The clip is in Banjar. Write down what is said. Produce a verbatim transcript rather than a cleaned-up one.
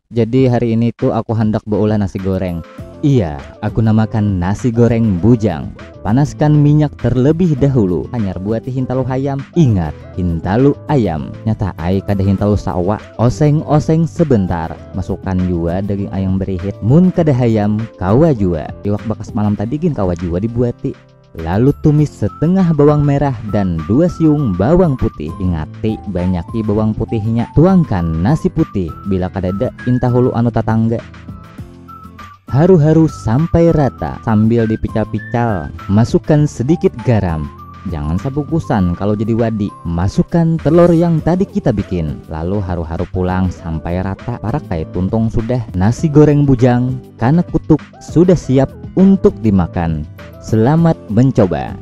Jadi hari ini tuh aku handak baulah nasi goreng. Iya, aku namakan nasi goreng bujang. Panaskan minyak terlebih dahulu. Hanyar buati hintalu hayam. Ingat, hintalu ayam. Nyata ai kada hintalu sawa. Oseng-oseng sebentar. Masukkan jua daging ayam berihit. Mun kada hayam, kawa jua. Iwak bakas malam tadi gin kawa jua dibuati. Lalu tumis setengah bawang merah dan dua siung bawang putih. Ingati, banyaki bawang putihnya. Tuangkan nasi putih. Bila kadada, intahulu anu tatangga. Haru-haru sampai rata sambil dipical-pical. Masukkan sedikit garam. Jangan sabukusan kalau jadi wadi. Masukkan telur yang tadi kita bikin. Lalu haru-haru pulang sampai rata. Parak kai tuntung sudah. Nasi goreng bujang, kana kutuk, sudah siap untuk dimakan. Selamat mencoba.